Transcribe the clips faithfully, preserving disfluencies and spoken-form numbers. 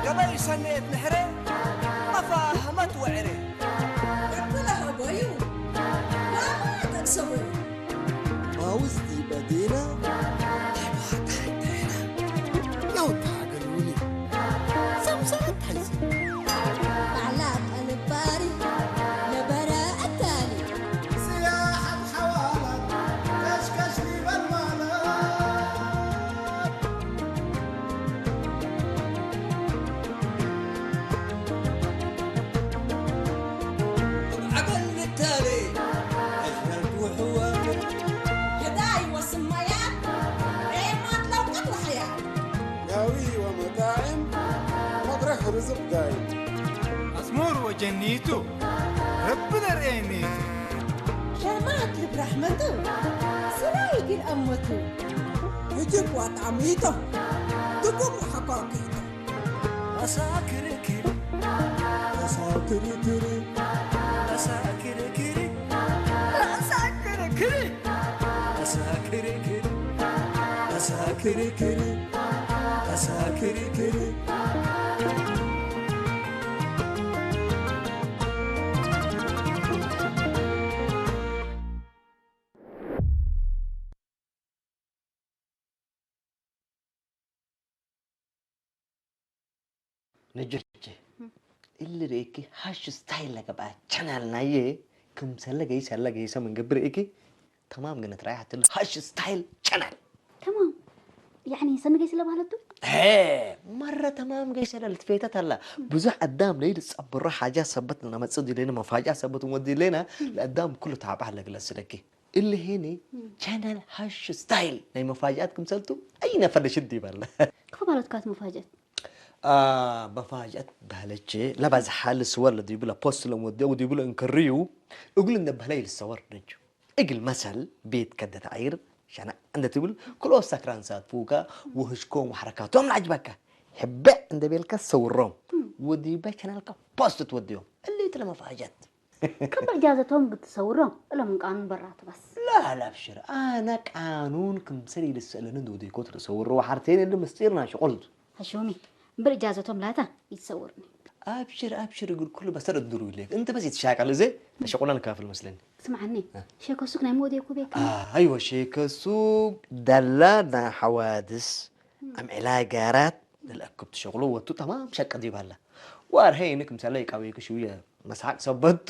ገበይ ሰኔት ንሕሬ መፋህመት ወዕሬ። እብ ለሀቦዩ ዋማ ተቅሰቡ። ማውዝ ዲበ ዴና ዲባ ታሕቴና። ያው ታገሉኒ። ሰምሰረት ሐይሰ። ባዕላ ቀልባሪ ለበረ አታሊ። ስያሐት ሐዋላት ከሽከሽ ሊበል ማለት። እብ ዐገል ልታሌ አሽረርት ወሕዋት። ህዳይ ወስማያት ሬማት ለውቀት ወሐያት። ናዊ ወመጣዕም መድረክ ርዝቅ ዳይም። አስሙር ወጀኒቱ ረቢ ለርኤኒቱ። ሸማት ልብ ረሕመቱ ስራይ እግል አመቱ። ህጅብ ወጣዕሚቱ ድጉም ወሐቃቂቱ። አሳክርክር አሳክርክር አሳክርክር አሳክርክር አሳክርክር አሳክርክር አሳክርክር። ነጆቼ፣ እም። እሊ ርኤኪ ሃሽ ስታይል ለገብአ ቻናል ናዬ ክምሰለ ገይሰ፣ ሰለ ገይሰ ምን ገብእ ርኤኪ፣ ተማም ግነት ራይሐት እሉ ሃሽ ስታይል ቻናል። ተማም፣ ያዕኒ ሰኒ ገይሰ ለባህለቱ? ሄ፣ መረ ተማም ገይሰ ለልትፌተት አላ። ብዙሕ አዳም ለይልጸብሮ ሓጃት ሰበት ነመጽእ ዲሌነ፣ መፋጃት ሰበት እንወዲ ዲሌነ፣ እም። ለአዳም ኩሉ ታብዕ ለግለጽ ለኪ። እሊ ሄኒ እም። ቻናል ሃሽ ስታይል ናይ መፋጃት ክምሰልቱ አይ ነፈር ለሽድ ይበል። ክፉ ባለትካት መፋጃት? አ፣ መፋጃት በህለቼ ለባዝሓ ልስወር ለዲቡ ለፖስት ለንወድዮ ወዲቡ ለእንክርዩ እግሉ እንደ በህለ ይልሰወር ነጁ። እግል መሰል ቤት ከደተ አይር ሸነ እንደ ትብል ክሎ ሰክራን ሳትፉከ ወህሽኮም ወሐረካቶም ለዐጅበከ ሕበዕ እንደ ቤልከ ሰውሮም እም። ወዲበ ቻናልከ ፖስት ትወድዮም። እሊ እት ለመፋጃት። ከብዕጃዘቶም እግል ትሰውሮ እለ ምን ቃኑን በራት በስ። ላ፣ ላ፣ አብሽር። አነ ቃኑን ክምሰል ኢልሰአለኒ እንዴ ወዴኮት ለሰውሮ ወሐርቴን እሊ ምስጢርና ሽቁል ቱ። ሐሹሚ፣ እምብል እጃዘቶም ላታ ኢትሰውርኒ። አብሽር፣ አብሽር፣ እግል ኩሉ በሰር እድሩ ኢሌክ። እንተ በስ ኢትሻቀል እዜ ለሸቁልና ንካፍል መስለኒ። ስምዓኒ፣ አ። ሼከ ሱቅ ናይ ሚ ወዴኮ ቤከ? አይወ፣ ሼከ ሱቅ ደላ ናይ ሐዋድስ እም። አምዕላይ ጋራት ለልአክብ ትሸቅሎ ወቱ ተማም ሸቀ ዲብ ሀለ። ዋር ሄይ እኒ ክምሰለ ኢቃዌኪ ሽውየ መስሐቅ ሰበቱ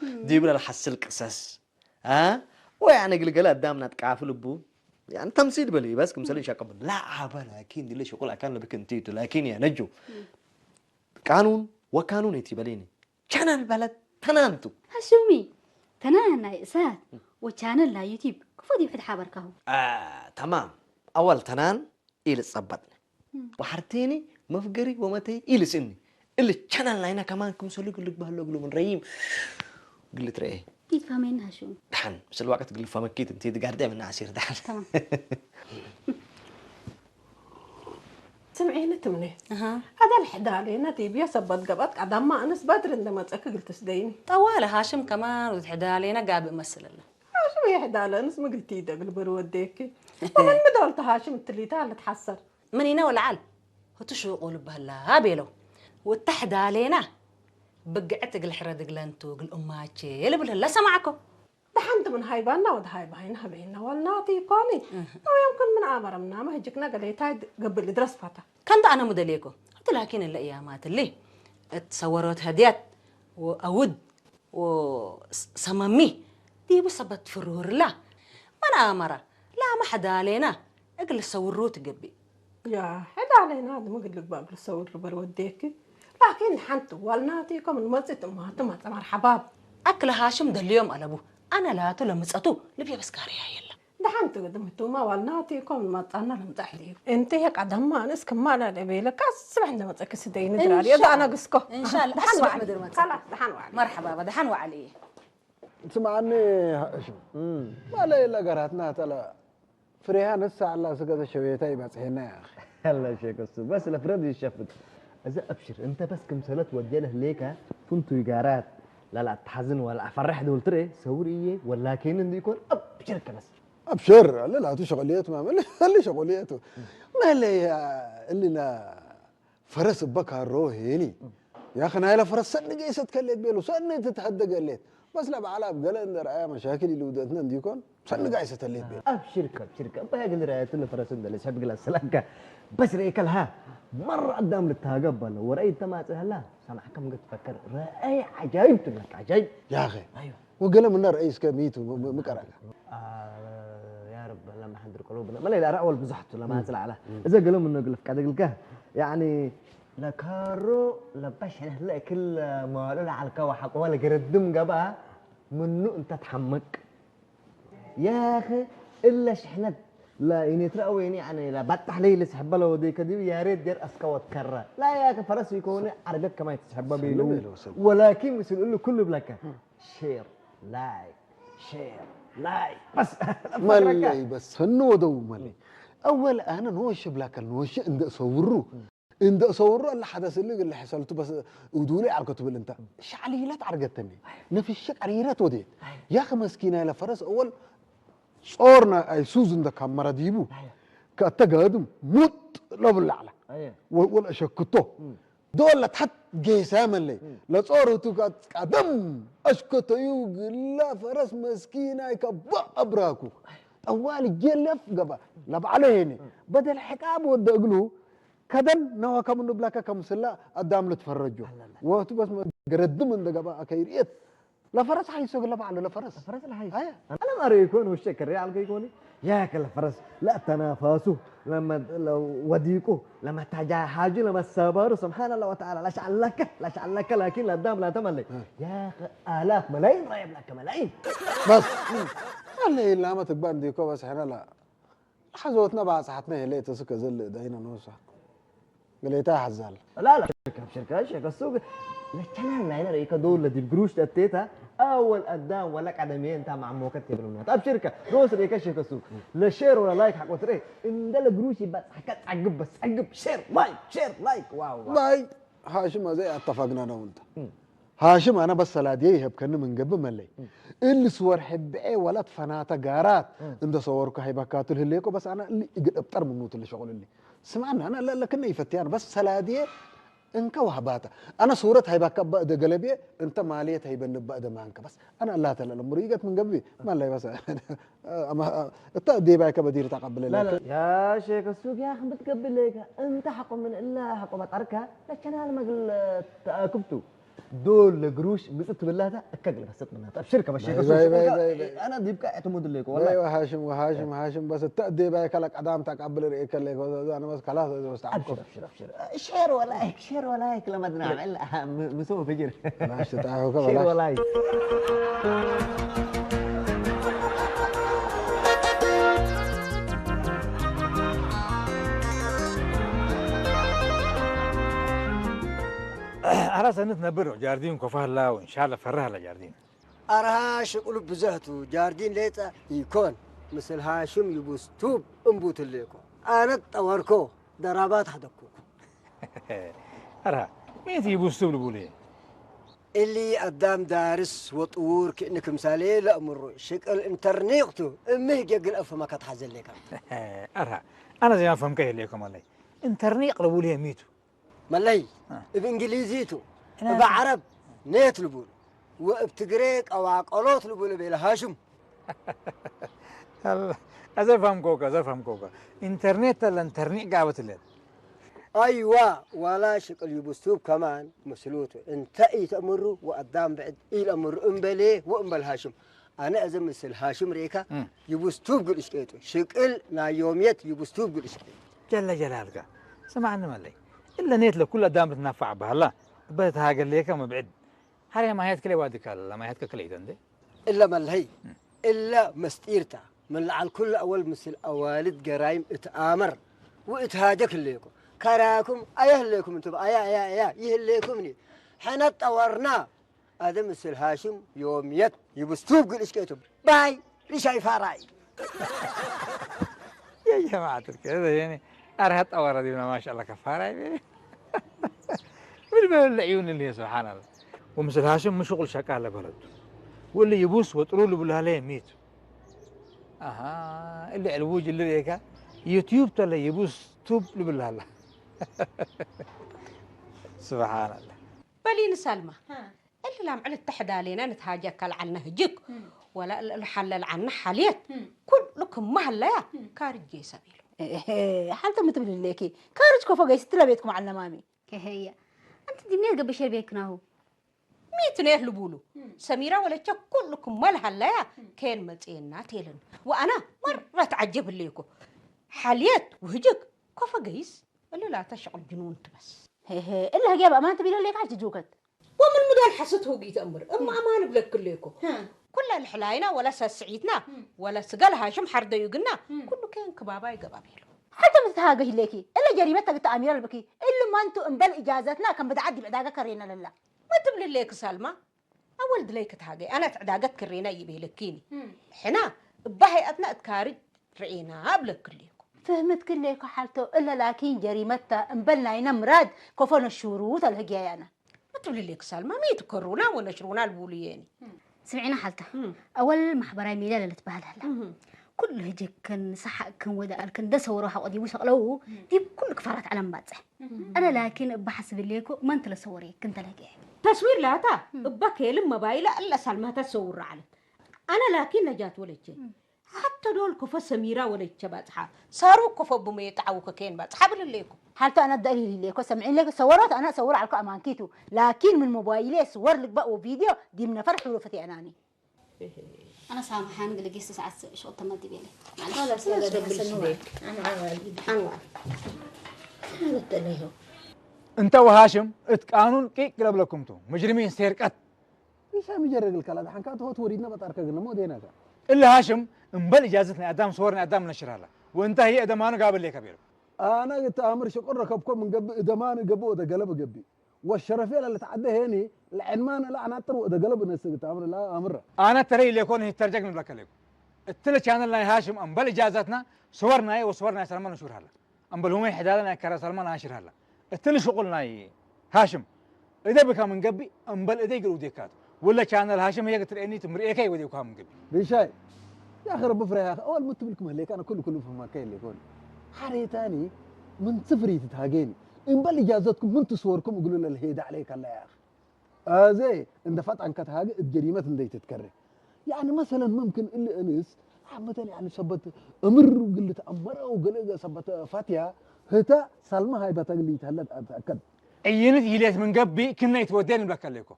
እም። ዲብ ለልሐስል ቅሰስ። አ? ወያኒ እግል ገሌ አዳም ናትቃፍል እቡ። ያኒ ተምሲል በሊ በስ ክምሰለ እም። ኢሸቀቡ። ላ አበ ላኪን ዲለ ሽቁል አካን ለብክ እንቲቱ ላኪን ያ ነጁ። እም። ቃኑን ወካኑን ኢቲበሊኒ። ቻናል በለት ተናን ቱ። ሐሹሚ፣ ተናን ናይ እሳት እም። ወቻነል ናይ ዩቲብ ክፎ ዲብ ሕድ ሓበርካሁ? አ፣ ተማም። አወል ተናን ኢልጸበጥነ። እም። ወሐርቴኒ መፍገሪ ወመተይ ኢልስእኒ። እሊ ቻናል ናይና ከማን ክምሰሉ እግል ልግበእ ህለው እግሉ ምን ረይም እግል ልትረኤ። ኢትፋሜኒ ሐሹሚ። ደሐን፣ ምስል ወቅት እግል ልፋመኪት እንቲ ትጋርደ ምነ አሲር ደሐን። ተማም። ስምዒኒ ትምኔ። አሃ። አዳል ሕዳሌነ ዲብዮ ሰበት ገብአት ቀዳማ አንስ በድር እንደ መጸክ እግል ትስደይኒ። ጠዋለ ሃሽም ከማን ወድ ሕዳሌነ ጋብእ መስለለ። ሃሽም የሕዳለ አንስ ምግል ቲደ እግል ብር ወዴኪ። ወምን ምዶልተ ሃሽም እትሊታ ልትሐሰር። ምኒነ ወለዐል ህቱ ሹቁ ልበህላ ቤለው። ወተ ሕዳሌነ ብግዕት እግል ሕረድ እግለንቱ እግል እማቼ ልብል ህለ ሰማዕኮ። ደሐንት ምን ሃይባና ወድ ሃይባይና ሀቤና ወልናቲ ኢኮኒ። እህ። አው የምክን ምን አመረምናመ ህጅክነ ገሌታይ ገብእ ልድረስ ፈታ። ከምተ አነ ሙደሌኮ። እት ላኪን እለ እያማት እሊ እት ሰወሮት ህድያት ወአውድ ወሰመሚ ዲቡ ሰበት ፍሩርላ። መን አመረ ላመ ሕዳሌና እግል ሰውሩ ትገብእ። ያ፣ ሕዳሌና አድም እግል ልግባእ እግል ሰውር በል ወዴኪ። ላኪን ሐንቱ ዋልናቲኮም እንመጽእ ትማቱ መጸ መርሐባብ። አክለ ሃሽም ደልዮም አለቡ። አነ ላቱ ለምጸቱ ልብየ በስ ጋርያ የለ። ደሐንቱ ግድም ህቱመ ዋልናቲኮም መጻና ለምጸሕ ልዩ። እንቲ ቀደማ አንስ ክማላ ለቤለ ካስ ስበሕ እንደ መጸክ ስደይ ንድራል። እንሻ-፣ የዛ አነ ግስኮ። እንሻላ ደሐን አስበሕ ዋዕል። ምድር መጸ። ከላስ ደሐን ዋዕል። መርሐባ በደሐን ዋዕል። ስምዐኒ፣ እም። ማለ ለገራትና ተለ ፍሬሃ ነሳ አላ ስገዘ ሸዌታ ይበጽሔና ያኺ። አላ ሼክ እሱ በስ ለፍረድ ይሸፍት። እዘ አብሽር፣ እንተ በስ ክምሰለት ወዴ ለህሌከ ፍንቱይ ጋራት፣ ለለአትሐዝን ወለአፈርሕ ዶል ትርኤ ሰውር እዬ፣ ወላኪን እንዲኮን አብሽር ከበስ። አብሽር፣ አለ ላቱ ሸቅልየት ማመል፣ አለ ሸቅልየቱ። ማለ እልና ፈረስ እበ ካሮ ሄኒ። ያኸ ናይለ ፈረስ ሰኒ ገይሰት ከሌት ቤሉ፣ ሰኒ ትትሐደገ ሌት። በስ ለበዓል አብ ገለ እንደ ረአያ መሻክል ኢልውደትነ እንዲኮን፣ ሰኒ ገይሰት ሌት ቤሉ። አብሽርከ፣ አብሽርከ። እበ እግል ረአየቱ ለፈረስ እንደ ለሰብ ግላ ሰላከ። በስ ረአይከ ለሃ። መረ አዳም ልትሃገብ በለ። ወረአይ እተ ማጽእ ሀላ፣ ሰምዐከ ምገ ትፈከር። ረአይ ዐጃይብ ትብለከ፣ ዐጃይብ። ያኸ። አይወ። ወገሌ ምነ ረአይ እስከ ሚ ቱ ም-፣ ም-፣ ምቀረከ? አ፣ ያ ረብ ለመሐድር ቅሉብነ። መለ ለአርዐ ወልብዙሕ ቱ ለማጽእ ለዐለ። እም። እዘ ገሌ ምኑ እግል ፍቀድ እግልከ፣ ያኒ ለካሮ ለበሽሕነት ለእክል መዋሉ ለዐልከ ወሐቆ ወለገረድም ገብአ ምኑ እንተ ተሐምቅ። ያኸ እለ ሽሕነት ለኢኔትረ አወይኒ ያኒ ለበጣሕ ለኢልስሕበ ለወዴከ ዲብ ያሬት ዴር አስከ ወትከረ። ላ ያከ ፈረስ ኢኮኒ ዐርገት ከማይ ትስሕበ ሰኒ ቤሉ። ቤሉ ሰኒ። ወላኪን ምስል እሉ ኩሉ እብለከ። ሼር፣ ላይክ፣ ሼር፣ ላይክ። በስ፣ መለይ በስ፣ ህኑ ወደው መለይ። አወል አነ ኖሽ ብላከል ኖሽ እንደ እሰውሩ፣ እንደ እሰውሩ አለ ሐደስ እሊ እግል ሕሰልቱ በስ እዱሊ ዐልኮ ትብል እንተ። ሻዕልይለት ዐርገተኒ፣ ነፍሸ ቀሪረት ወዴት። ያኸ መስኪናይ ለፈረስ አወል ጾርና አይሱዝ እንደ ካመረ ዲቡ፣ ከአተ ጋድም ሙጥ ለብል ዐለ። አየ። ወ-፣ ወለአሸክቶ። እም። ዶል ለተሐት ጌሰ መለይ። እም። ለጾር ቱ ቀደም አሽከተዩ ግላ ፈረስ መስኪናይ ከበ አብራኩ። ጠዋል ጀለፍ ገባ ለበዐለ ሄኔ። እም። በደል ሕቃብ ወደ እግሉ ከደን ነወ ከምኑ ብላከ ከምስላ አዳም ልትፈረጆ። አላላ። ወቱ በስ ገረድም እንደ ገባ አከይ ርኤት። ለፈረስ ሐይሶ ግለ በዐሉ ለፈረስ። ለፈረስ ለሐይስ። አየ። አነ ማሪ ይኮን ውሸ ከሬ አልከ ይኮን። ያከ ለፈረስ ለአተናፋሱ፣ ለመ-፣ ለወዲቁ፣ ለመታጃሃጁ፣ ለመሳባሩ፣ ስብሓን አላህ ወተዓላ፣ ለሸዐለከ፣ ለሸዐለከ፣ ላኪን ለአዳም ላተመለይ። እ። ያከ አላፍ መላይን ረአየ ብላከ መላይን። በስ። አለ ኢላመ ትግባእ እንዲኮ በስ ሕነ ለ-፣ ለሐዞትነ ባጽሐትነ ህሌት እስክ እዝል እዳይነ ኖሳ። ገሌታ ሐዛል። ላ፣ ላ፣ ሽርከ፣ ሽርከ፣ ሽርከ፣ እሱ ግ-፣ ለቻናል ናይነ ረኢከ ዶል ለዲብ ግሩሽ ተቴታ፣ አወል አዳም ወለ ቀደምዬ እንታ ማዕሞከት ቴብለውናት። አብሽርከ፣ ዶስ ረኢከ ሽርከ እሱ። ለሼር ወለ ላይክ ሐቆ ትሬ፣ እንደ ለግሩሽ ይባጽሐከ ጸግብ በስ ጸግብ፣ ሼር፣ ላይክ፣ ሼር፣ ላይክ፣ ዋው፣ ዋው። ባይ፣ ሃሽም አዜ አተፋግና ነው እንተ። እም። ሃሽም፣ አነ በስ ሰላድዬ ይሀብከኒ ምን ገብእ መለይ። እም። እሊ ስወር ሕብዔ ወለት ፈናተ ጋራት እም። እንደ ሰወርኩ ሀይበካቱ ለህሌኮ፣ በስ አነ እሊ እግል እብጠር ምኑ ቱ ለሸቁል እሊ። ስምዐኒ፣ አነ እለ ለክነ ኢፈትያን፣ በስ ሰላድዬ እንከ ወሀባተ። አነ ሱረት ሀይበካ በእደ ገለብዬ፣ እንተ ማልየት ሀይበኒ በእደ ማንከ። በስ አነ እላተ ለለምሩ ኢገት ምን ገብእ መለይ በስ። አማ፣ እተ ዴባይከ በዲር ተቀብለ ላ፣ ላ፣ ለከ። ያ ሼክ ሱግ፣ ያ ክም ብትገብእ ለከ፣ እንተ ሐቆ ምን እለ ሐቆ በጠርከ፣ ለቸናል መግል ተአክብቱ። ዶል ለግሩሽ ምጽእ ትብላተ፣ እከ እግል በስጥ ምናተ። አብሽር ከመ ሼክ ባይ፣ ሱግ፣ ባይ፣ ባይ፣ ባይ፣ ባይ። አነ ዲብከ እዕትሙድ ለይኮ፣ ወላሂ። ባይ፣ ወሃሽም፣ ወሃሽም፣ ሃሽም፣ በስ እተ ዴባይከ ለቀዳም ተቀብል ርእከ ለይኮ፣ አነ በስ ከላስ፣ በስ ተአክብ። አብሽር፣ አብሽር፣ አብሽር። ሼር ወላይክ፣ ሼር ወላይክ ለመድናዕል፣ ም-፣ ምሶ ፍጅር። ላሽ ትጣዑከ ሼር በላሽ። ወላይክ። አረ ሰንት ነብር ጃርዲን ኮፋ ህላ ወእንሻለ ፈረህ ለጃርዲን። አርሃ ሽቅሉ ብዘህቱ ጃርዲን ሌጠ ኢኮን፣ ምስል ሃሽም ይቡስ ቱብ እምቡ ትሌኮ። አነ ጠወርኮ፣ ደራባት ሐደኩኩ። አርሃ፣ ሜት ይቡስ ቱብ ልቡል? እሊ አዳም ዳርስ ወጥዉር ክእኒ ክምሳሌ ለአምሩ፣ ሽቅል እንተርኒቅ ቱ፣ እምህ ጌግል አፍመ ከትሐዘሌከ። አርሃ፣ አነ ዜማ ፈምከ ህሌኮ መለይ። እንተርኒቅ ልቡል ሚ ቱ? መለይ፣ አ። እብ እንግሊዚ ቱ፣ እና እብ ዐረብ ኔት ልቡል፣ ወእብ ትግሬ ቀዋቀሎት ልቡል ቤለ ሃሽም። አላ፣ አዘ ፈህምኮከ፣ አዘ ፈህምኮከ። ኢንተርኔት ተለ እንተርኒቅ ጋብት ለት። አይዋ፣ ዋላ ሽቅል ይቡስቱብ ከማን ምስሉቱ። እንተ ኢተእምሩ ወአዳም ብዕድ ኢለእምሩ እምበሌ ወእምበል ሃሽም። አነ አዘ ምስል ሃሽም ሬካ እም። ይቡስቱብ ግል እሽቄጡ። ሽቅል ናይ ዮምየት ይቡስቱብ ግል እሽቄጡ። ጀለ ጀላልከ፣ ስምዐኒ መለይ። እለ ኔት ለኩል አዳም ልትነፈዕ በሀላ። በትሃገሌከ መብዕድ። ሀሬ ማህያትክ ለዋድካ ለማህያትከ ክለይተ እንዴ? እለ መልሀይ፣ እለ መስጢርታ፣ ምን ለዐል ኩሉ አወል ምስል አዋልድ ገራይም እት አመር ወእት ሃጀክ ህሌኮ። ከራኩም አየ ህሌኩም እንቱ፣ አያ፣ አያ፣ አያ፣ ይህሌኩምኒ። ሕነ ጠወርና፣ አደ ምስል ሃሽም ዮምየት ይብስቱ እግል እሽቄቱ። ባይ ሪሻይ ፋራይ። የጀማዐት ከዘ የኔ አርሀት ጠወረ ዲብና ማሻአላ ከፋራይ ቤ። ምን በለ ለዕዩን እሊ ስብሓንላ። ወምስል ሃሽም ምን ሽቁል ሸቃለ በለቱ። ወእሊ ይቡስ ወጥሩ ልብላለ ሚቱ። አሃ፣ እሊ ዕልቡጅ እሊ ሬካ ዩትዩብ ተለ ይቡስ ቱብ ልብላላ። ስብሓንላ። በሊን ሳልማ። እሊ ላምዕል እተ ሕዳሌነ ንትሃጀከ ለዐልነ ህጅክ፣ እም። ወለ እለ ለሐለ ለዐልነ ሐልየት፣ እም። ኩሉ ክመ ሀለያ፣ እም። ካርጅ ጌሰ ቤሎ። እሄ፣ ሐልተ ሚ ትብል ህሌኪ? ካርጅ ኮፎ ገይስ እትለ ቤትኩም ዐልነ ማሚ። ከሀየ፣ እንቲ ድንየት ገብእ ሸርቤክናሁ። ሚ ትኔት ልቡሉ? እም። ሰሚራ ወለቼ ኩሉ ክመ ለሀለያ፣ እም። ኬን መጽኤና ቴልን። ወአነ መረ ተዐጀብ ህሌኮ። ሐልየት ወህጅክ ኮፎ ገይስ፣ እሊ ላተ ሸቅል ጅኑን ትበስ። ሄሄ፣ እለ ህግየ በአማን ትቢለ ሌካ ሐልት ጁከት። ወምን ምዳን ሐሰት ሆጊት አምር፣ እም አማን እብለክ ሌኮ። ሀ። ኩለ ለሕላይና ወለ ሰስዒትና፣ እም። ወለ ስገል ሃሽም ሐርደዩ ግና፣ እም። ኩሉ ኬን ክባባይ ገባ ቤሎ። ሐልተ ሚ ትትሃገ ህሌኪ፣ እለ ጀሪመት ተግተ አሚረ ልብኪ፣ እሊ ማንቱ እምበል እጃዘትና ከም ብድዓት ዲብ ዕዳገ ከሬነ ለላ። ሚ ትብል ሌክ ሳልማ? አወል ድለይ ክትሃገይ፣ አነ እት ዕዳገት ክሬና ይቤለኪኒ። እም። ሕና እበ ሀይአትና እት ካርጅ ርኤና እብለክ ሌኮ። ፍህምትክ ሌኮ ሐልቶ፣ እለ ላኪን ጀሪመት ተ፣ እምበል ናይነ ምራድ ኮፎ ነሹሩ ተ ለህግያያና። ሚ ትብል ሌክ ሳልማ፣ ሚ ትከሩና ወነሽሩና ልቡሉዬኒ። እም። ስምዒና ሐልተ፣ እም። አወል ማሕበራዊ ሚድያ ለልትበህል ሀለ። እም። ኩሉ ህጅክን፣ ሰሐቅክን ወደአልክን እንዴ ሰወሮ ሐቆ ዲቡ ሰቅለው፣ እም። ዲብ ኩሉ ክፋላት ዐለም ባጽሕ። እም። አነ ላኪን እበ ሐስብ ሌኮ፣ መን ቱ ለሰወሬክን ተ ለህግየ። ተስዊር ላታ፣ እም። እበ ኬልም መባይለ እለ ሳልማተ ትሰውረ ዐለት። አነ ላኪን ነጃት ወለቼ። እም። ሐተ ዶል ኮፎ ሰሚራ ወለቼ ባጽሓ። ሳሩ ኮፎ ብመ የጠዓውከ ኬን ባጽሓ ብልሌኮ። ሐልተ አነ ደአል ሌኮ ሰምዒን ሌኮ ሰወሮት አነ እሰውር ዐልኮ አማንኪቱ። ላኪን ምን ሞባይሌ ስወር ልግበእ ወቪድዮ ዲብ ነፈር ሕሩፍ ቴ አናኒ። አነ ሳምሓን ግልጌስ ሰዓት ሸቁል ተመድቤ ለይ። ኸላስ፣ ኸላስ፣ ደብል ሽቤክ። አነ አዋል፣ አነ አዋል። አነ በተለይሁ። እንተ ወሃሽም እት ቃኑን ቂቅ ለብለኩምቱ፣ ሙጅሪሚን ሴርቀት። ኢሳም ይጀረግልከ ለደሐንከ አትሆት ወዲድነ በጣርከ ግነ ሞዴናከ። እሊ ሃሽም እምበል እጃዘት ናይ አዳም ሶወር ናይ አዳም ነሽር ሀላ። ወእንተ ህዬ እደማኑ ጋብል ሌከ ቤሎ። አነ እት አምር ሽቁር ረከብኮ ምን ገብእ እደማኑ ገብእ ወደ ገለብ ገብእ። ወሸረፌ ለልትዐደ ሄኒ ለዕድማን እለ አናጥር ወእደ ገለብ ነስእ እት አምር እለ አምረ። አነ ተረይ ሌኮን ህተርጀግ ንብለከ ሌኮ። እትለ ቻነል ናይ ሃሽም እምበል እጃዘትና ሶወር ናይ ወሶወር ናይ ሰልማ ነሹር ሀላ። እምበልሁመ ሕዳለ ናይ ከረ ሰልማ ናሽር ሀላ። እትሊ ሽቁል ናይ ሃሽም እዴ ብካ ምን ገብእ፣ እምበል እዴ እግል ውዴካቱ። ወለ ቻነል ሃሽም ህዬ ትርኤኒቱ ምርኤከ ወዴኳ ምን ገብእ። ሪሻይ፣ ያኺ ረቢ ፍሬ ያኺ፣ አወል ሚ ትብል ክም ህሌከ፣ አነ ኩሉ ኩሉ ፍህማከ የሌኮን። ሐሬታኒ ምን ስፍር ኢትትሃጌኒ። እምበል እጃዘትኩም ምን ትስወርኩም እግሉ ለልሄደ ዐለይከ አለ ያኺ። አዜ እንደ ፈጣን ከትሃገ እብ ጀሪመት እንደ ኢትትከሬ። ያኒ መሰለን መምክን እሊ እንስ ዓመተን ያኒ ሰበት እምር እግል ልትአመረ ወገሌ ሰበት ፋትያ ህተ ሳልመ ሃይበተ እግል ኢተህለ ተአከድ። ዕይንት ይሌት ምን ገብእ ክነ ኢትወዴ ንብለከ ሌኮ።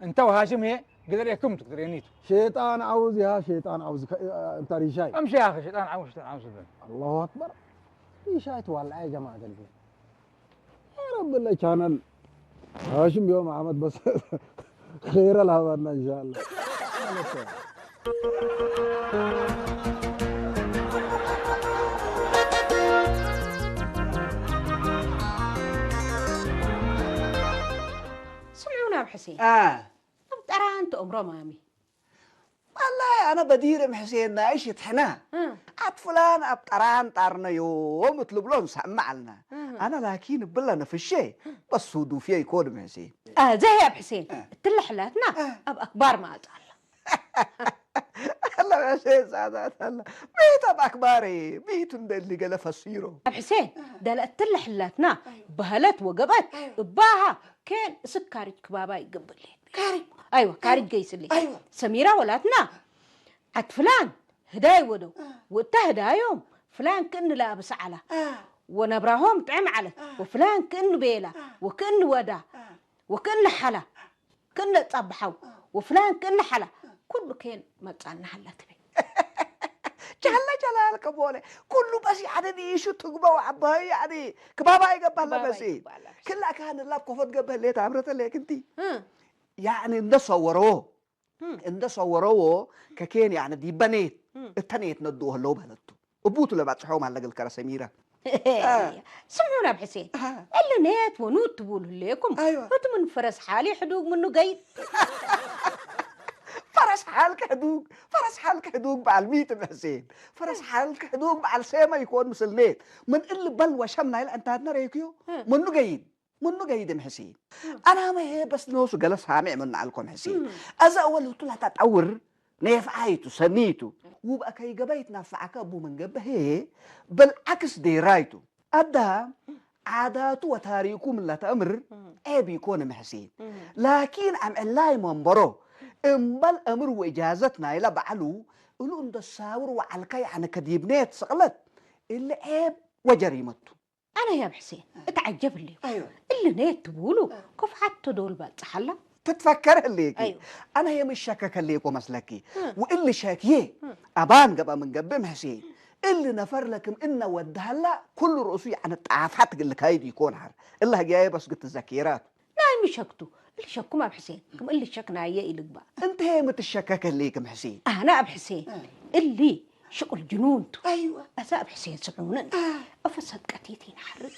እንተ ወሃሽም ህዬ ግደሬክም ትቅድሬኒቱ። ሼጣን ዐውዝ ያ ሼጣን ዐውዝ ከ-፣ እንተ ሪሻይ። አምሺ ያኺ ሼጣን ዐውዝ ሼጣን ዐውዝ ብለን። አላሁ አክበር። ሪሻይ ትዋልዐ ያ ጀማዐት አልኸይር። ያ ረቢ ለቻነል ሃሽም ዮም አሕመድ በስ ኸይረ ለሀበና እንሻአላህ። ስምዑኒ አብ ሕሴን። አ። እብ ጠራን ተአምሮ ማሚ። ወላሂ አነ በዲር እም ሕሴን ናይሽ እት ሕነ። እ። አት ፍላን አብ ጠራን ጣርነ ዮም እት ልብሎ እንሰምዕ ዐልነ። እ። አነ ላኪን እብለ ነፍሼ በስ ሱዱፍየ ኢኮን እም ሕሴን። አዜ አብ ሕሴን፣ እ። እትለ ሕላትና እ። አብ አክባር ማጽአላ። አላ ያ ሼህ ሳዳት አላ። ሚ ቱ አብ አክባሬ፣ ሚ ቱ እንደ እሊ ገለ ፈሲሮ። አብ ሕሴን፣ እ። ደለ እትለ ሕላትና አይወ። በሀለት ወገብአት አይወ። እባሃ ኬን እስክ ካርጅ ክባባ ይገብሌ። ካርጅ። አይወ፣ ካርጅ ገይስሌ። አይወ። ሰሚራ ወላትና ዐድ ፍላን ህዳይ ወደው። አ። ወእተ ህዳዮም ፍላን ክእን ለአብስ ዐላ። አ። ወነብራሆም ጥዕም ዐለት። አ። ወፍላን ክእን ቤላ። አ። ወክእን ወዳ። አ። ወክእን ሐላ። ክእነ ጸብሐው አ። ወፍላን ክእነ ሐላ አ። ኩሉ ኬን መጽአነ ሀላ ትቤ። ጀለ ጀላልከ ቦለ። ኩሉ በስ ያዕኒ ኒሹ ትግበው ዐባዩ ያዕኒ ክባባ ይገባለ ክባባ በስ። ይገባለ። ክላ ካህን ላብ ኮፎት ገብህ ሌት አምረተ ሌክ እንቲ። እ። ያዕኒ እንደ ሰወረዎ፣ እ። እንደ ሰወረዎ ከኬን ያዕኒ ዲበ ኔት፣ እ። እተ ኔት ነድኡ ህለው በለቱ። እቡቱ ለባጽሖ ማለ እግል ከረ ሰሚረ። አ። ስምዑ ናብ ሕሴን፣ አ። እሊ ኔት ወኑት ትቡል ህሌኩም፣ አይዋ። እቱ ምን ፈረስ ሓሊ ሕዱግ ምኑ ገይድ። ፈረስ ሓልክ ሕዱግ፣ ፈረስ ሓልክ ሕዱግ በዐል ሚ ትም ሕሴን? ፈረስ ሓልክ ሕዱግ በዐል ሴመ ይኮን ምስል ኔት። ምን እሊ በል ወሸም ናይለ ዕንታትነ ሬክዮ፣ እ። ምኑ ገይድ፣ ምኑ ገይድ እም ሕሴን። እ። አናመ ሄ በስ ኖሱ ገለ ሳሜዕ ምኑ ዐልኮ እም ሕሴን። እ። አዘ አወል ህቱ ለተጠውር ኔፍዓይቱ፣ ሰኒቱ። ውብ አከይ ገበይ ትነፈዐከ እቡ ምን ገብእ ህዬ፣ በልዓክስ ዴራይቱ። አዳም ዓዳቱ ወታሪኩ ምን ለተአምር እም። ዔብ ኢኮን እም ሕሴን። እም። ላኪን አምዕላይ መንበሮ እምበል አምር ወእጃዘት ናይለ በዐሉ እሉ እንዶ ሳብር ወዐልከ፣ ያዕኒ ከዲብ ኔት ስቅለት እሊ ዔብ ወጀሪመቱ። አነ ያብ ሕሴን እትዐጀብ ህሌኩ። አይወ። እሊ ኔት ትቡሉ አ። ክፍዓት ተ ዶል ባጽሓላ። ትትፈከር ህሌኪ። አይወ። አነ የምሸከክ ህሌኮ መስለኪ። እ። ወእሊ ሸክዬ እ። አባን ገብአ ምን ገብእ እም ሕሴን። እሊ ነፈር ለክም እነ ወድሃላ ኩሉ ርእሱ ያዕኒ ጣፋት እግል ካይድ ኢኮን ሐር። እለ ህግያዬ በስ ግትዘኪራቱ። ናይ ሚ ሸክቱ? እሊ ሸኩም አብ ሕሴን። ክም እሊ ሸክ ናየ ኢልግባእ። እንተ የምትሸከክ ህሌክ እም ሕሴን። አነ አብ ሕሴን። እ። እሊ ሽቁል ጅኑን ቱ። አይወ። አሰ እብ ሕሴን ስምዑንን። አ። እፈ ሰድቀት የት ኢነሐርድ።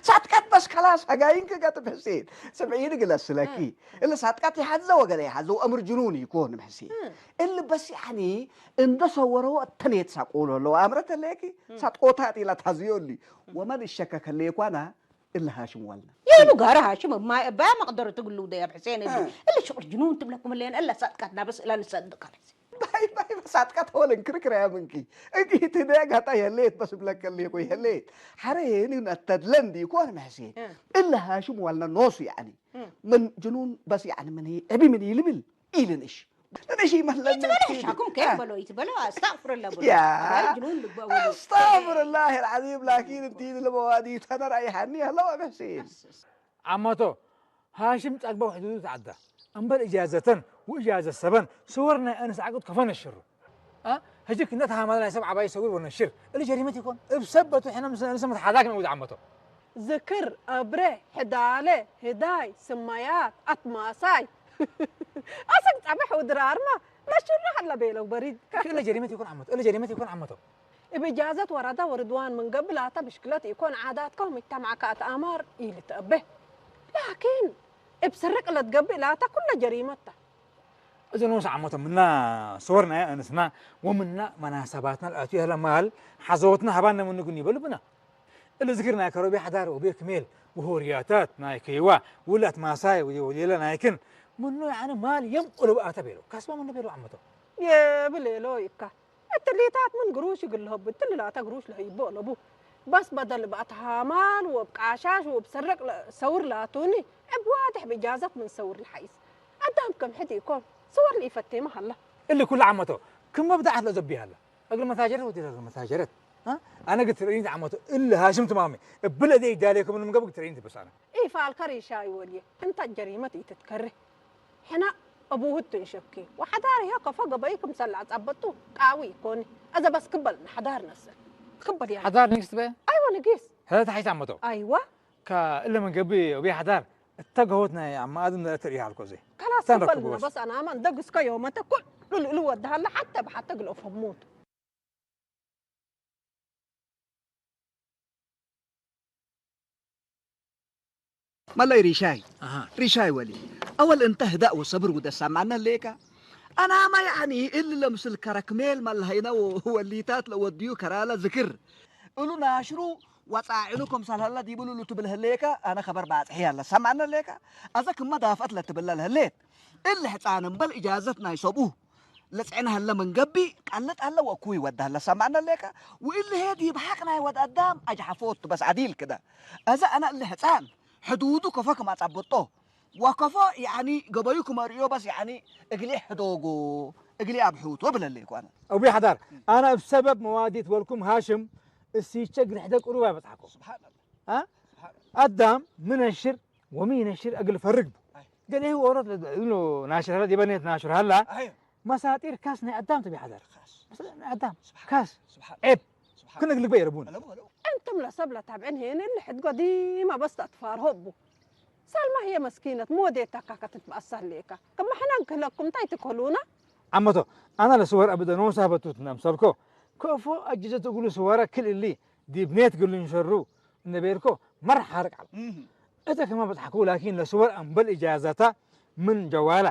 ሰድቀት በስ ከላስ ሀጋይንክ ገጥም ሕሴን። ስምዒኒ ግለስ ለኪ። አ። እለ ሰድቀት ይሐዘ ወገለ ይሐዘ ወአምር ጅኑን ይኮን እም ሕሴን። አ። እሊ በስ ያኒ እንደ ሰወረው እተኔት ሳቆሎ ለው አምረት ለኪ። አ። ሰድቆታት ኢላ ታዝዮ እሊ። ወመን እሸከከ ሌኳና እለ ሃሽም ዋልና። የእሉ ጋር ሃሽም እማይ እባያ መቅደረት እግሉ ደያብ ሕሴን እሊ። አ። እለ ሽቁል ጅኑን ትብለኩም እሌን እለ ሰድቀትና በስ እለ ንሰድቅ አለ። ባይ ባይ ሳጥቀት ሆል እንክርክር ያ ምንኪ። እጊ ትደ ጋጣ የሌት በስ ብለከ ሌኮ የሌት። ሐረ የኒ ነተድለን ዲኮን መሕሴን። እ። እለ ሃሽም ዋልና ኖሱ ያኒ። እ። ምን ጅኑን በስ ያኒ ምን እቢ ምን ይልብል ኢልን እሽ። እሺ መለን ይትበለ ሻኩም ከየት አ። በሎ ይትበለ አስተግፍሩላህ በሎ። ያ። አይ ጅኑን ልግባ ወሎ። አስተግፍሩላህ አልዓዚም ላኪን እንዲ ለመዋዲ ተነራ ይሃኒ ያለው መሕሴን። አማቶ፣ ሃሽም ጸግበው ሕዱዱ ተዐዳ። እምበል እጃዘተን ወእጃዘት ሰበን ስወር ናይ አንስ ዐቅድ ከፎ ነሽሩ። አ? ህጅክ እነ ተሃማለ ናይ ሰብ ዐባይ ሰውር ወነሽር። እሊ ጀሪመት ይኮን? እብ ሰበቱ ሕነ ምስል አንስ መትሓዛክ ነውድ ዐመቶ። ዝክር፣ አብሬ፣ ሕዳሌ፣ ህዳይ፣ ስመያት፣ አትማሳይ። አሰክ ጸብሕ ወድራርማ ነሽሩ ሀለ ቤለው በሪድ። እሊ ጀሪመት ይኮን ዐመቶ? እሊ ጀሪመት ይኮን ዐመቶ? እብ እጃዘት ወረዳ ወርድዋን ምን ገብእ ላተ ብሽክለት ኢኮን ዓዳትከ ወምጅተማዕከ አትአማር ኢልትአቤ። ላኪን እብ ስርቅ ለትገብእ ላተ ኩለ ጀሪመት ተ። እዘ ኖስ ዐመቶ ምና ስወር ናይ አንስና ወምና መናሰባትና ለአትዩ ሀለ ማል ሐዞትና ሀባነ ምኑ ግን ይበሉ ብና። እሊ ዝክር ናይ ከሮቤ ሐዳር ወቤ ክሜል ወሆርያታት ናይ ከይዋ ውላት ማሳይ ወሌለ ናይክን ምኑ ያኒ ማል የም ወለብአተ ቤሎ። ካስባ ምኑ ቤሎ ዐመቶ። የብሌሎ ይካ። እትሊታት ምን ግሩሽ እግል ለሀቡ፣ እትሊ ላተ ግሩሽ ለህይቦ ለቡ። በስ በደል እብ አትሃማል ወእብ ቃሻሽ ወእብ ሰረቅ ለሰውር ላቱኒ፣ እብ ዋድሕ ብእጃዘት ምን ሰውር ለሐይስ። አዳም ከም ሕድ ኢኮን፣ ስወር ለኢፈቴመ ሀለ። እሊ ኩሉ ዐመቶ፣ ክም መብዳዓት ለዘቢ ሀለ። እግል መታጀረት ወዲር እግል መታጀረት። አ? አነ ግትርእይንት ዐመቶ፣ እሊ ሃሽም ትማሜ፣ እብለ እዴ ኢዳሌከ ምን ምገብእ ግትርእይንት በስ አነ። ኢፋልከ ሪሻይ ወልዬ፣ እንተ ጀሪመት ኢትትከሬ። ሕነ አቡሁ እቱ እንሸኬ ወሐዳር ህዬ ከፎ ገበይ ክምሰል ለአጸበጡ ቃዊ ኢኮኒ። አዘ በስ ክበል ነሐዳር ነስእ። ክበል ያ። ሐዳር ንግስት በ? አይወ ንጊስ። ህለ ተሐይስ አመቶ። አይወ። ከእለ ምን ገብእ ወቤ ሐዳር እተ ገሆት ናይ አመ አድም ለእትርእየ ሀልኮ ዘ። ከላስ ተንረክቡ ክበል በስ። በስ አናመ እንደ ግስከ ዮመተ ኩሉ ልእሉ ወደሀለ ሐተ በሐተ ግልኦ ፈሙት። መለይ ሪሻይ፣ አሃ። ሪሻይ ወሊ፣ አወል እንተ ህዳእ ወሰብር ውደ ሰማነ ሌከ። አናመ ያኒ እሊ ለምስል ከረ ክሜል መለሀይነ ወወሊታት ለወድዩ ከራለ ዝክር። እሉ ናሽሩ ወጻዕኑ ክምሰል ሀለ ዲብሉ ልትብል ህሌከ፣ አነ ከበር ባጽሒ ሀለ ሰማነ ሌከ። አዘ ክመ ዳፍዐት ለትብለ ለህሌት። እሊ ሕጻን እምበል እጃዘት ናይ ሰብኡ። ለጽዕነ ሀለ ምን ገብእ፣ ቀልጥ ሀለ ወእኩይ ወደ ሀለ ሰማነ ሌከ፣ ወእሊ ህዬ ዲብ ሐቅ ናይ ወድ አዳም አጅሐፎ ቱ በስ ዐዲል ክደ። አዘ አነ እሊ ሕጻን ሕዱዱ ከፎ ክም አጸብጦ፣ ወከፎ ያኒ ገበዩ ክም አርእዮ በስ ያኒ እግሊ ሕዶጎ፣ እግሊ አብሑቶ ብለ ሌኩ አነ። አቡይ ሐዳር፣ አነ እብ ሰበብ መዋዲት ወልኩም ሃሽም እሲቸ ግርሕደ ቅሩብ አይበጽሐኮ። ሱብሓነላህ። አ? አዳም ምን ነሽር ወሚ ነሽር እግል ፈርግ ቡ። አይ። ገሌሁ ኦሮት ለ-፣ እኑ ናሽር ሀለ፣ ዲበኔት ናሽር ሀላ። አይ። መሳጢር ካስ ናይ አዳም ቱ ቢሐደር። ካስ። መሳጢር ናይ አዳም። ስብሓን ካስ። ስብሓን ዔብ። ስብሓን ክን እግል ልግበእ የርቡን። አለቡ፣ አለቡ። እንቱም ለሰብ ለታብዕን ሄን እሊ ሕድጎ ዲመ በስ ተአትፋርሆ እቡ። ሰልመ ህዬ መስኪነት ሞዴት ተካ ከትትበአሰ ህሌከ። ክመ ሕነ እንክህለኩም ታይ ትክህሉነ? ዓመቶ፣ አነ ለስወር አብደኖስ ሀበቱትነ አምሰልኮ። ከፎ አጅዘት እግሉ ስወረ ክል እሊ ዲብ ኔት እግል ልንሸሩ እንዴ ቤልኮ መረ ሓርቅ ዐለ። እህ። እተ ክመ በጽሐኩ ላኪን ለስወር አምበል እጃዘተ ምን ጀዋለ፣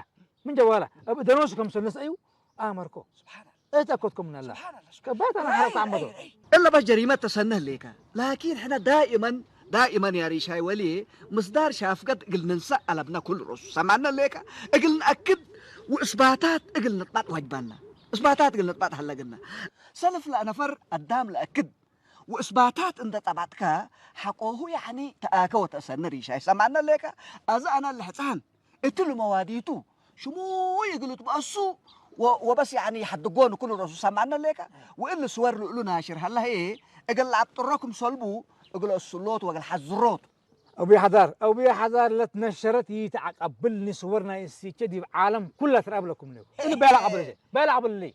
ምን ጀዋለ እብ ደኖሱ ክምሰል ነስአዩ አመርኮ። ስብሓን አላህ። እተ ኮትኮ ምን አላ። ስብሓን አላህ፣ ስብሓን አላህ። ከባተ አነ ሓርቅ አይ፣ ዓመቶ። አይ፣ አይ። እለ በስ ጀሪመት ተሰንህ ሌከ። ላኪን ሕነ ዳኢመን፣ ዳኢመን ያ ሪሻይ ወልዬ ምስዳር ሻፍገት እግል ንንሰእ አለብነ ኩሉ ሮሱ ሰማነ ሌከ። እግል ነአክድ ወእስባታት እግል ንጥባጥ ዋጅባና። እስባታት እግል ንጥባጥ ሀለግና። ሰልፍ ለአነፈር አዳም ለአክድ ወእስባታት እንደ ጠባጥከ ሐቆሁ ያዕኒ ተአከ ወተአሰኒ ሪሻይ ሰማነ ሌከ። አዘ አነ ለሕጻን እትሉ መዋዲቱ ሽሙይ እግል ትበአሱ ወ-፣ ወበስ ያዕኒ ሐድጎን ኩሉ ረሱ ሰማነ ሌከ። ወእሊ ስወር ልእሉ ናሽር ሀለ ህዬ እግል ለአብጥሮ ክምሰልቡ እግል እስሎት ወእግል ሐዝሮት። አቡዬ ሐዳር፣ አቡዬ ሐዳር ለትነሸረት ኢተዐቀብልኒ ስወር ናይ እሲቼ ዲብ ዓለም ኩለ ትረአብ ለኩም ኔው። እሊ ቤላ ቀብል እዜ፣ ቤላ ቀብል እሊ።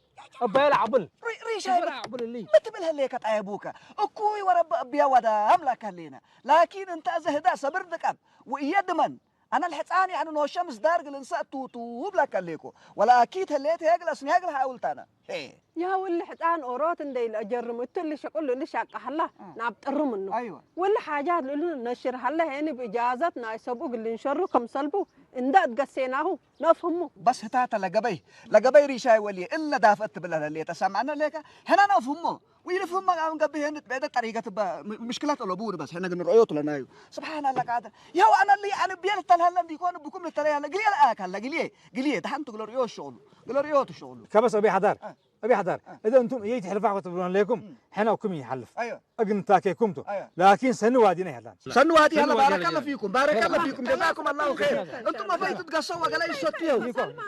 ቤላ ቀብል። ሪ-፣ ሪሻይ ቤላ ቀብል እሊ። ምን ትብል ህሌከ ጣየቡከ? እኩይ ወረቢ እብያ ወዳም ላከ ህሌነ። ላኪን እንተ አዘ ህዳ ሰብር ድቀብ ወእየ ድመን። አነ ለሕጻን ያዕኒ ኖሸ ምስዳር እግል እንሰእ ቱቱ እብለከ ህሌኮ። ወለ አኪድ ህሌት ህዬ እግል አስንያ እግል ሐውልታነ። ሄ። ያው እሊ ሕጻን ኦሮት እንዴ ኢለአጀርም እቱ እሊ ሽቁል እሊ ሻቀ ሀላ እ። ነአብጥሩ ምኑ። አይወ። ወእሊ ሓጃት ለእሉ ነሽር ሀለ ሄኒ ብእጃዘት ናይ ሰብኡ እግል ልንሸሩ ክምሰልቡ እንደ እትገሴናሁ ነፍህሙ። በስ ህታተ ለገበይ፣ ለገበይ ሪሻይ ወልዬ እለ ዳፍእት ትብል ለህሌተ ሰምዐነ ሌከ፣ ሕነ ነፍህሞ ወኢንፍህመ አምን ገብእ ሄኒ እት ቤለ ጠሪቀት እበ ም-፣ ምሽክለት አለቡኒ በስ ሕነ ግን ረአዮቱ ለናዩ። ስብሓን አላህ ቃድር። ያው አነ እሊ አነ ቤል ተልሀለ እንዲኮን ብኩም ልተለይ ሀለ ግልኤ ለአካለ ግልኤ፣ ግልኤ ደሐንቱ ግለ ርዮ ሸቅሉ፣ ግለ ርዮቱ ሸቅሉ። ከበስ አቢ ሐዳር። አ። አቢ ሐዳር፣ አ። እዘ እንቱም እየይ ትሕልፋ ክትብሉን ሌኩም፣ እም። ሕነ እኩም ይሐልፍ። አዮ። እግል ንታኬኩም ቱ። አዮ። ላኪን ሰኒ ዋዲነ ይሀላን። ሰኒ ዋዲ ሰኒ ሀላ ዋዲ ባረከ ሀላ። ለፊኩም፣ ባረከ ሀላ። ለፊኩም፣ ጀዛኩም አላሁ ኸይር። እንቱም መፈይቱ ትገሰው ወገለ ይሰቱ የው።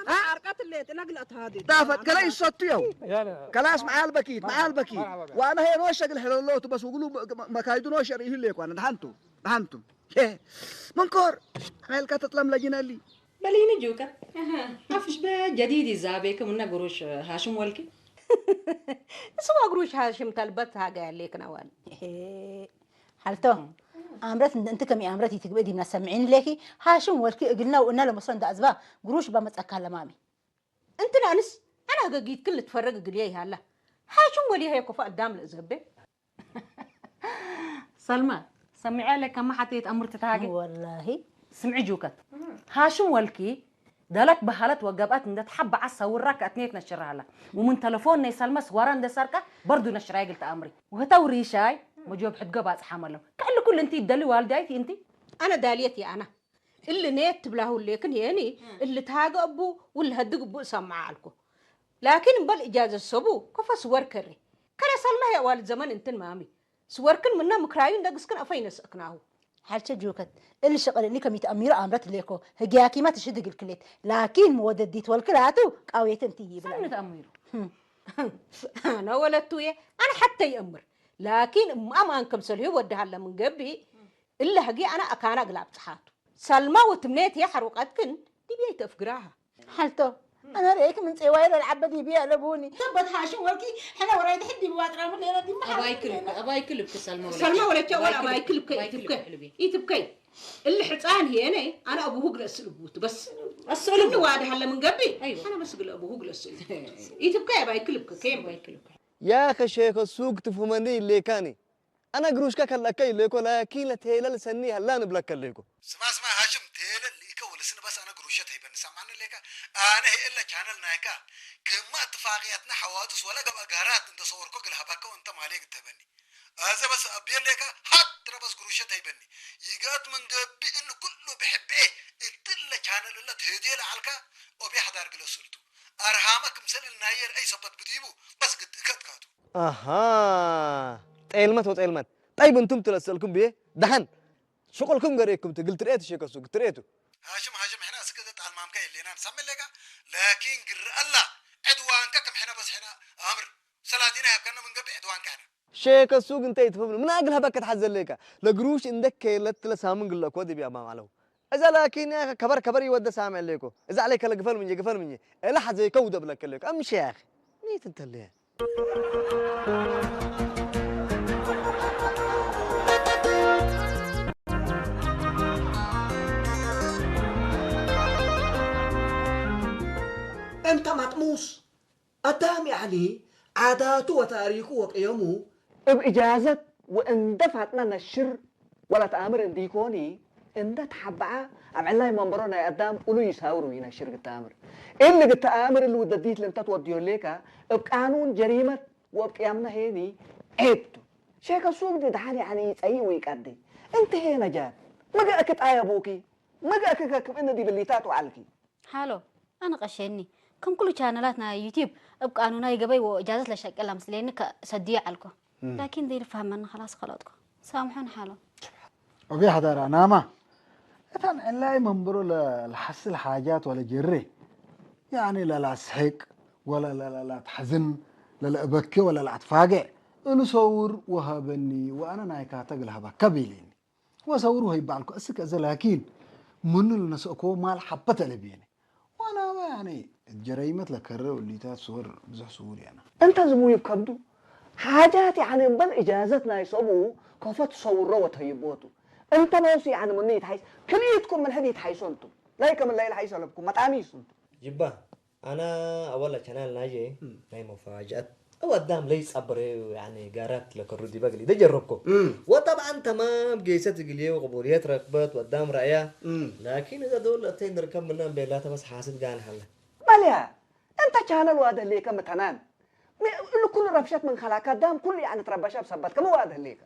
አ? አርቀት ሌት ለግለት ሀዲ። ዳፈት ገለ ይሰቱ የው። ያለ ከላስ መዓል በኪት፣ መዓል በኪት። መርሐባ። ወአነ ሄኖ ሸግል ሕለሎቱ በስ ውግሉ መ-፣ መ-፣ መካይዱ ኖ ሸር ይህሌኩ አነ ደሐንቱ፣ ደሐንቱ። ሄ፣ መንኮር፣ ዐልከ ትጥለም ለጅነሊ። በሊኒ ጁከ። አፍሽ በጀዲድ ይዛቤክም እነ ግሩሽ ሃሽም ወልኪ። እስዋ ግሩሽ ሃሽም ተልበት ሃገ ያሌክና ዋል። እሄ፣ ሐልቶ፣ አምረት እንደ እንት ከም አምረት ይትግበእ ዲብና ሰምዒን ሌኪ፣ ሃሽም ወልኪ እግልና ወእና ለመሶ እንደ አዝባ ግሩሽ በመጸካ ለማሚ። እንትን አንስ፣ አነ ሀገጊትክን ልትፈረግ እግልዬ ይሃላ። ሃሽም ወልዬ ሀየ ኮፎ አዳም ለእዘቤ። ሰልመ፣ ሰሚዐ ለከመ ሐቴት አምር ትትሃጌ። ወላሂ። ስምዒ ጁከት። ሃሽም ወልኪ፣ ደለት በሀለት ወገብአት እንደ ተሐበዐት ሰውራ ከአትኔት ነሽረ ሀላ። ወምን ተለፎን ናይ ሰልመ ስዋራ እንደ ሰርቀ በርዱ ነሽራይ እግል ተአምሪ። ወህተው ሪሻይ፣ መጆብ ሕድጎ ባጽሓም አለው። ከእሊ ኩሉ እንቲ ይደሊ ዋልዳይት እንቲ? አነ ዳልየት የአነ። እሊ ኔት ትብላሁ ሌክን የኒ፣ እም። እሊ ተሃገ እቡ፣ ወለሀድግ እቡ እሰምዐ አልኩ። ላኪን እምበል እጃዘት ሰቡ፣ ከፎ ስወር ከሬ። ከረ ሰልመ ህይ አዋልድ ዘመን እንትን ማሚ። ስወርክን ምነ ምክራዩ እንደ ግስክን አፈ ይነስአክናሁ። ሐልቸ ጁከት፣ እሊ ሸቅል እሊ ከሚት አሚሩ አምረት ሌኮ፣ ህግያኪመ ትሽድ እግልክሌት። ላኪን መወደዲት ወልክ ላቱ፣ ቃውየት እንቲ ይብል። ሰምት አሚሩ። ህም። አነ ወለቱዬ፣ አነ ሐተ ይአምር። ላኪን እማም አን ከምሰልሁ ወድሃለ ምን ገብእ፣ እለ ህግየ አነ አካነ እግል አብጽሓቱ። ሰልመ ወትምኔት ህዬ ሐሩቀትክን ዲብዬ ኢተአፍግራሃ። ሐልቶ፣ አነ ርኤክ ምን ጼዋይ ለልዓበ ዲብዬ አለቡኒ። ሰበት ሃሽም ወልኪ፣ ሕነ ወራይ ድሕድ ዲብ ዋጥራ ምን ሌለ ዲብ መሐል አባይ ክልከ፣ ሌለ። አባይ ክልከ ሰልመ ወለኪ። ሰልመ ወለኪ ወላ አባይ ክልከ አባይ ኢትብከ። ክልከ ልቤ። ኢትብከይ። እሊ ሕጻን ህዬ አነ፣ አነ አቡሁ እግል አስእልቡቱ በስ። አስእልቡ። እኒ ዋዲ ሀለ ምን ገብእ፣ አይወ። አነ በስ እግል አቡሁ እግል አስእልቡቱ። ኢትብከይ አባይ ክልከ፣ ኬን አባይ ክልከ። ያከ ሼከ ሱግ ትፍሁመኒ ኢሌካኒ። አነ ግሩሽከ ከለአከ ኢሌኮ፣ ላኪን ለቴለል ሰኒ ሀላን እብለከ ሌኮ። ስማ ስማ ሃሽም፣ ቴለል ልኢከ ወልስን በስ አነ ግሩሸ ተይበኒ። ሰምዐኒ ሌከ፣ አነ ህይ እለ ቻነል ናይከ ክመ እትፋቅየትነ ሐዋድስ ወለ ገብአ ጋራት እንደ ሰወርኮ እግል ሀበከ ወእንተ ማሌ እግል ተህበኒ። አዜ በስ አብዬ ሌከ ሐድረ በስ ግሩሸ ተይበኒ። ይገአት ምን ገብእ እሊ ኩሉ ብሕብኤ እትለ ቻነል እለ ትህዴ ለዐልከ ኦቤ ሐዳር ግለሱልቱ። አርሃመ ክምሰል እልናየ ርአይ ሰበት ብዲቡ በስ ግድ እከትካቱ። አሃ፣ ጤልመት ወጤልመት። ጠይብ፣ እንቱም ቱ ለሰእልኩም ብዬ፣ ደሐን፣ ሽቁልኩም ገሬኩም ቱ፣ እግል ትርኤ ቱ፣ ሼከ ሱግ ትርኤ ቱ። ሃሽም፣ ሃሽም፣ ሕነ አስክ እዘ ጣልማምከ የሌናን ሰምዕ ሌካ፣ ላኪን ግር አላ፣ ዕድዋንከ ክም ሕነ በስ ሕነ አምር፣ ሰላዲነ ሀብከነ ምን ገብእ ዕድዋንከ ሕነ። ሼከ ሱግ እንተ ኢትፈህምኑ፣ ምን አግል ሀበከ ተሐዘ ሌካ፣ ለግሩሽ እንደ ኬለት ለሳምን ግለኮ ዲብ ያማም አለው። እዛ ላኪን ያኸ ከበር ከበር ይወደ ሳምዕ ሌኮ። እዛ ዐለይከ ለግፈል ምንዬ፣ ግፈል ምንዬ። እለ ሐዘይከ ውደ ብለከ ሌኮ። አምሽ ያኸ። ሚት እንተ ለየ። እንተ መጥሙስ አዳም ያዕኒ ዓዳቱ ወታሪኩ ወቅየሙ እብ እጃዘት ወእንደ ፋጥነ ነሽር ወለተአምር እንዲኮኒ፣ እንደ ተሐበዐ አብ ዕላይ መንበሮ ናይ አዳም እሉ ይሳውር ወይነሽር ግተአምር። እሊ ግተአምር እሊ ውደዲት ለእንተ ትወድዮ ሌከ፣ እብ ቃኑን ጀሪመት ወእብ ቅያምነ ሄኒ ዔብ ቱ። ሼከ ሱግ ዲ ደሓን ያዕኒ ይጸይእ ወይቀዴ። እንቲ ሄ ነጃት፣ ምግእክ ጣየቡኪ፣ ምግእክ ከክም እኒ ዲብ እሊታት ወዐልኪ። ሃሎ፣ አነ ቀሼኒ። ክም ኩሉ ቻነላት ናይ ዩቲብ እብ ቃኑናይ ገበይ ወእጃዘት ለሸቅል አምስሌኒ ከሰድዮ ዐልኮ። እም። ላኪን ዘይልፋህመኒ ከላስ ከለጥኮ። ሳምሖን ሃሎ። ኦቤ ሐዳር አናማ። እታን ዕላይ መንበሮ ለ-፣ ለሐስል ሓጃት ወለጀሬ። ያኒ ለላስሕቅ ወለ-፣ ለ-፣ ለ-፣ ለአትሐዝን፣ ለለአበኬ ወለለአትፋጌዕ። እሉ ሰውር ወሀበኒ ወአነ ናይካተ እግል ሀበከ ቤሌኒ። ወሰውሩ ሀይ በዐልኮ እስክ እዘ ላኪን ምኑ ልነስእኮ ማል ሐበት አለብየኒ። ወአናመ ያኒ እት ጀረይመት ለከረ ወሊታት ሱወር ብዞሕ ስውር የነ። እንተ ዝሙይብ ከብዱ ሓጃት ያኒ እምበል እጃዘት ናይ ሰቡ ከፎ ትሰውሮ ወተህይቦቱ። እንተ ኖሱ ያኒ ምኑ ይትሐይስ ክልኢትኩም ምን ሕድ ይትሐይሶ እንቱም። ላይከ ምን ለኢልሐይሶ ለብኩም መጣሚሱ እንቱም። ጅባ። አነ አወለ ቻናል ናዬ እም። ናይ መፋጀአት አው አዳም ለይጸብሬ ያኒ ጋራት ለከሩ ዲበ እግል ኢደ ጀረብኮ። እም። ወጠብዓን ተማም ጌሰት እግልዬ ወቅቡልየት ረክበት ወአዳም ረአያ። እም። ላኪን እዘ ዶል ለእተይ እንርከብ ምነ እምቤላተ በስ ሓስድ ጋን ሀለ። መልያ፣ እንተ ቻነል ዋደ ህሌከ ምተናን። ሚ-፣ እሉ ኩሉ ረብሸት ምን ከላከ አዳም ኩሉ ያኒ ትረበሸ እብ ሰበትከ ሚ ዋደ ህሌከ?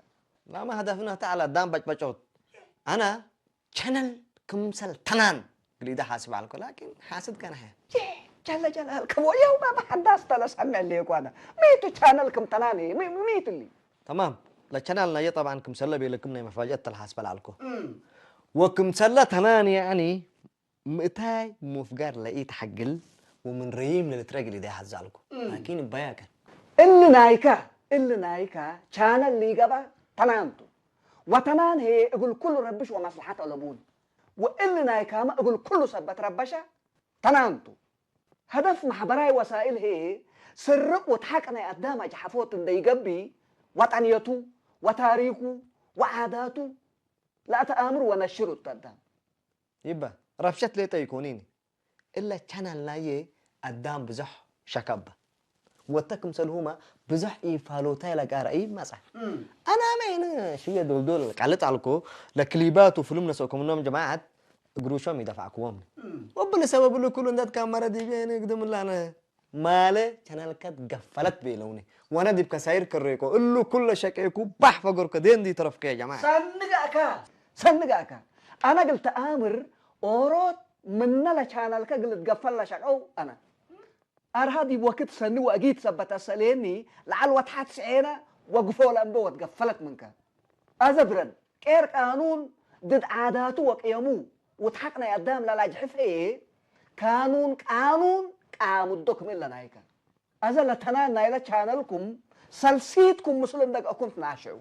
ላመ ሀደፍነ ህተ ዐለ አዳም በጭበጮት። አነ ቻነል ክምሰል ተናን እግል ኢደ ሓስብ ዐልኮ፣ ላኪን ሓስድ ከነ ሐ። ይህ ጀለ ጀላል ክም ወየው ባባ ሐዳስ ተለሰምዕ ሌኮ አነ። ሚቱ ቻነል ክም ተናን ህይ? ሚ-፣ ሚቱ እሊ? ተማም። ለቻናል ናየ ጠብዓን ክምሰለ ቤለክም ናይ መፋጀአት ተልሓስበ ለዐልኮ። እም። ወክምሰለ ተናን ያኒ ምእታይ ሙፍጋር ለኢተሐግል ወምን ረዪም ለልትረግል ኢደ ሐዛልኩ። እም። ላኪን እባያከ። እሊ ናይከ፣ እሊ ናይከ ቻነል ሊገባ ተናንቱ። ወተናን ህዬ እግል ኩሉ ረብሽ ወመስለሐት አለቡኒ። ወእሊ ናይካመ እግል ኩሉ ሰበት ረበሸ ተናንቱ። ሀደፍ መሕበራይ ወሳእል ህዬ ስርቅ ወተሐቅ ናይ አዳም አጅሐፎት እንደ ይገብእ ወጠንየቱ ወታሪኩ ወዓዳቱ ለአተአምር ወነሽር እቱ አዳም። ይበ ረብሸት ሌጠ ኢኮኒኒ። እለ ቻናል ናዬ አዳም ብዞሕ ሸከበ። ወተ ክምሰልሁመ ብዞሕ ኢፋሎታይ ለቃርአይ መጽአ። እም። አናመ እነ ሽየ ዶልዶል ቀልጥ አልኮ፣ ለክሊባት ወፍልም ነስአኮ ምኖም ጀማዐት እግሩሾም ኢደፋዕክዎም። እም። ወብሊ ሰበብ እሉ ኩሉ እንደ ትካመረ ዲቤ እነ እግድም ላነ። ማለ ቻናልከ ትገፈለት ቤለውኒ። ወአነ ዲብ ከሳይር ከሬኮ፣ እሉ ኩለ ሸቄኩ ባሕ ፈገርኮ፣ ዴን ዲ ተረፍከ ያ ጀማዐ። ሰንጋእካ፣ ሰንጋእካ። አነ እግል ተአምር ኦሮት ምነ ለቻናልከ እግል ልትገፈል ለሸቀው አነ። አርሃ ዲብ ወክድ ሰኒ ወአጊድ ሰበት አሰሌኒ ለዐል ወትሐት ስዔነ ወግፎ ለእንበ ወትገፈለት ምንከ። አዘ ብረን፣ ቄር ቃኑን ድድ ዓዳቱ ወቅየሙ ውትሐቅ ናይ አዳም ለላጅሕፍ ህዬ፣ ካኑን ቃኑን ቃምዶ ክም እለ ናይከ። አዘ ለተናን ናይለ ቻነልኩም ሰልሲትኩም ምስሉ እንደ ገአኩም ትናሽዑ።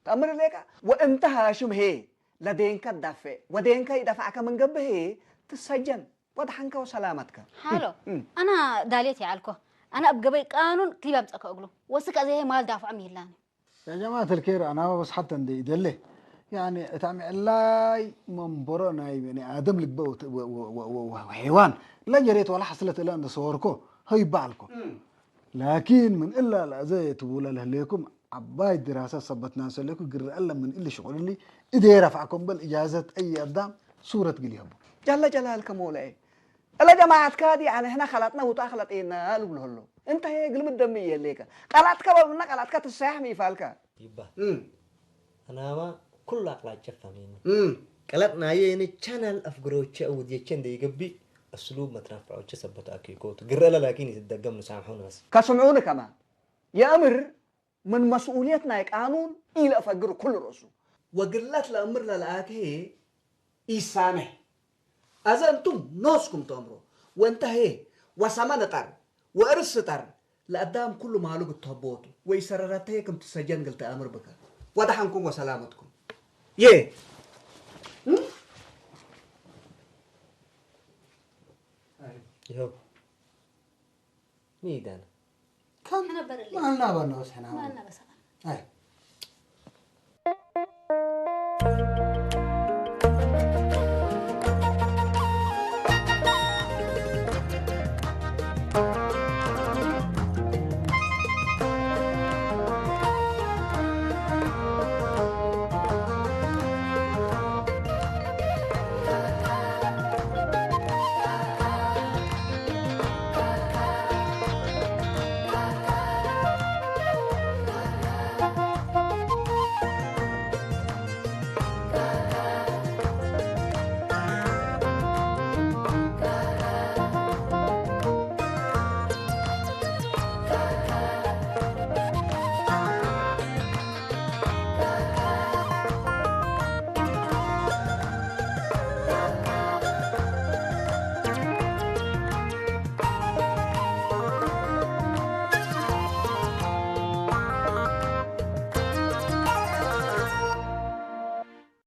ተአምር ሌከ ወእንተ ሃሽም ህዬ ለዴንከ ትዳፌዕ ወዴንከ ኢደፋዕከ ምን ገብእ ህዬ ትሰጀን። ወደሐንከ ወሰላመትከ። ሃሎ፣ እም። አና ዳልየት ይዐልኮ። አና እብ ገበይ ቃኑን ክሊብ አምጸእኮ እግሉ። ወስክ አዜ ህዬ ማል ዳፍዖም ይህላኒ። ያ ጀማዐት አልኬር፣ አናመ በስ ሐተ እንዴ ኢደሌ፣ ያኒ እት አምዕላይ መንበሮ ናይ በኒ አደም ልግበእ ወ-፣ ወ-፣ ወ-፣ ወ-፣ ወ-፣ ወ-፣ ወ-፣ ሐይዋን ለጀሬት ወለ ሐስለት እለ እንደ ሰወርኮ ሀይበ ዐልኮ። እም። ላኪን ምን እላ ለአዘ ትቡለ ለህሌኩም ዐባይ ድራሰት ሰበት ናሰ ህሌኩ ግረ እለ ምን እሊ ሽቁል እሊ እዴ ረፍዐኮ እምበል እጃዘት አይ አዳም ሱረት ግል ይሀቡ። ጀለ ጀላልከ ሞለዔ። እለ ጀማዐትካ ዲ ዐለ፣ ሕነ ከለጥነ ውቱ አክለጤና ልብሎ ህሎ። እንተ ህዬ እግል ምደም እየሌከ። ቀለጥከ በምነ ቀለጥከ ትሰያሕ ሚ ኢፋልከ። ይባ። እም። አናማ ኩሉ አቅላጨ ፈሚኒ። እም። ቀለጥ ናየ እኒ ቻናል አፍግሮቼ አውድየቼ እንደ ይገብእ እስሉብ መትነፍዖቼ ሰበት አኪኮቱ። ግረለ ላኪን ይትደገም ንሳምሑን በስ። ከስምዑኒ ከማን። የእምር ምን መስኡልየት ናይ ቃኑን ኢለአፈግር ኩሉ ርእሱ። ወግለት ለእምር ለለአኬ ኢሳምሕ። አዘ እንቱም ኖስኩም ተእምሮ። ወእንተ ህዬ ወሰመ ንጠር ወእርስ ጠር ለአዳም ኩሉ ማሉ ግትሀቦቱ ወኢሰረረተ ህዬ ክም ትሰጀን እግል ተአምር ብከ። ወደሐንኩም ወሰላመትኩም። ዬ። እም? ይኸው። ምን ይዳነ? ከም ማልና በረለ። ማልና ባና ወሰና። ማልና በሰና።